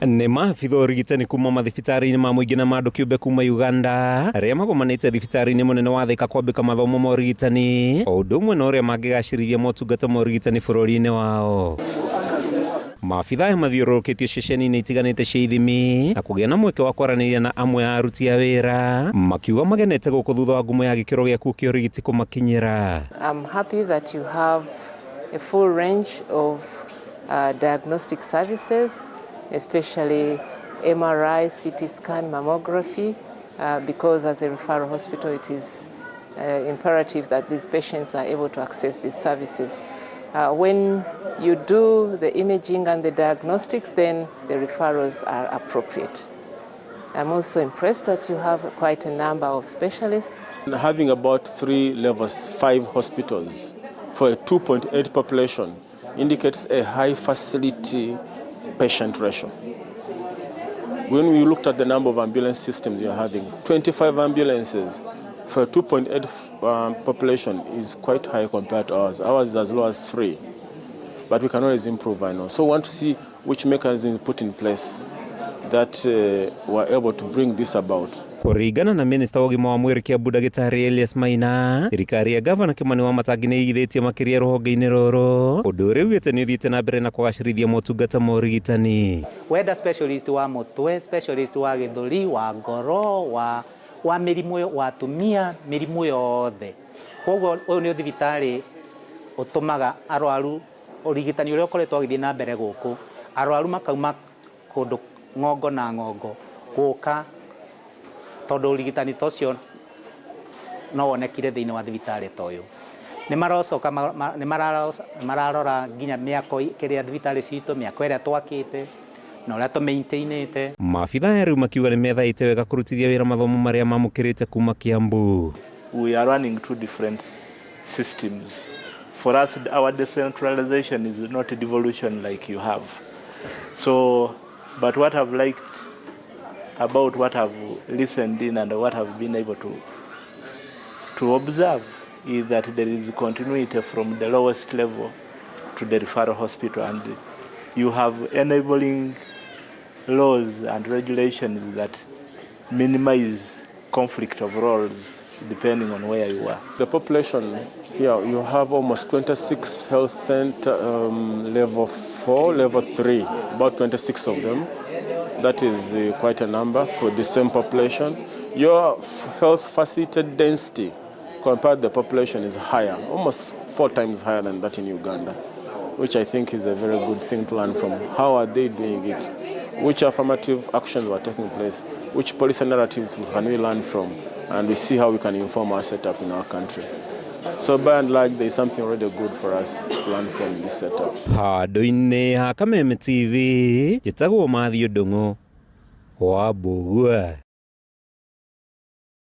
Nĩ maabitha ũrigitani kuma mathibitarĩ-inĩ ma mũingĩ na ma andũ kĩũmbe kuma Uganda arĩa magomanĩte thibitarĩ-inĩ mũnene wa Thika kwambĩka mathomo ma ũrigitani o ũndũ ũmwe na ũrĩa mangĩgacĩrithia motungata ma ũrigitani bũrũri-inĩ wao. Maabitha aya mathiũrũrũkĩtio ceceni-inĩ itiganĩte cia ithimi na kũgĩa na mweke wa kwaranĩria na amwe a aruti a wĩra, makiuga magenete gũkũ thutha wa ngumo ya gĩkĩro gĩakuo kĩa ũrigiti kũmakinyĩra. I'm happy that you have a full range of diagnostic services, especially MRI, CT scan, mammography, because as a referral hospital it is imperative that these patients are able to access these services. When you do the imaging and the diagnostics, then the referrals are appropriate. I'm also impressed that you have quite a number of specialists. Having about 3 levels, 5 hospitals for a 2.8 population indicates a high facility patient ratio. When we looked at the number of ambulance systems you're having, 25 ambulances for a 2.8 population is quite high compared to ours. Ours is as low as 3, but we can always improve, I know. So we want to see which mechanism put in place that were able to bring this about. Kũringana na minista wa ũgima wa mwĩrĩ Kiambu Ndagĩtarĩ Elias Maina, thirikari ya gavana Kimani Wamatangi nĩ ĩigithĩtie makĩria rũhonge-inĩ rũrũ, ũndũ ũrĩa ugĩte nĩ ũthiĩte na mbere na kũgacĩrithia motungata ma ũrigitani. Wenda specialist wa mũtwe, specialist wa gĩthũri, wa ngoro, wa mĩrimũ wa atumia, mĩrimũ yothe. Koguo ũyũ nĩ thibitarĩ ũtũmaga arwaru, ũrigitani ũrĩa ũkoretwo ũgĩthiĩ na mbere gũkũ, arwaru makauma kũndũ ng'ongo na ng'ongo gũka, tondũ ũrigitani ta ũcio no wonekire thĩinĩ wa thibitarĩ ta ũyũ. Nĩ marocoka nĩ mararora nginya mĩako kĩrĩa thibitarĩ citũ, mĩako ĩrĩa twakĩte na ũrĩa tũmaintainĩte. Maabitha aya rĩu makiuga nĩ methaĩte wega kũrutithia wĩra mathomo marĩa mamũkĩrĩte kuma Kiambu. We are running 2 different systems. For us, our decentralization is not a devolution like you have. So, but what I've liked about what I've listened in and what I've been able to observe is that there is continuity from the lowest level to the referral hospital, and you have enabling laws and regulations that minimize conflict of roles depending on where you are. The population here, you have almost 26 health center, level 4, level 3, about 26 of them. That is quite a number for the same population. Your health facility density compared to the population is higher, almost 4 times higher than that in Uganda, which I think is a very good thing to learn from. How are they doing it? Which affirmative actions were taking place? Which policy narratives can we learn from? And we see how we can inform our setup in our country. So by and large, there is something already good for us to learn from this setup. Handũ-inĩ ha Kameme TV, njĩtagwo Matthew Ndung'u wa Mbũgua.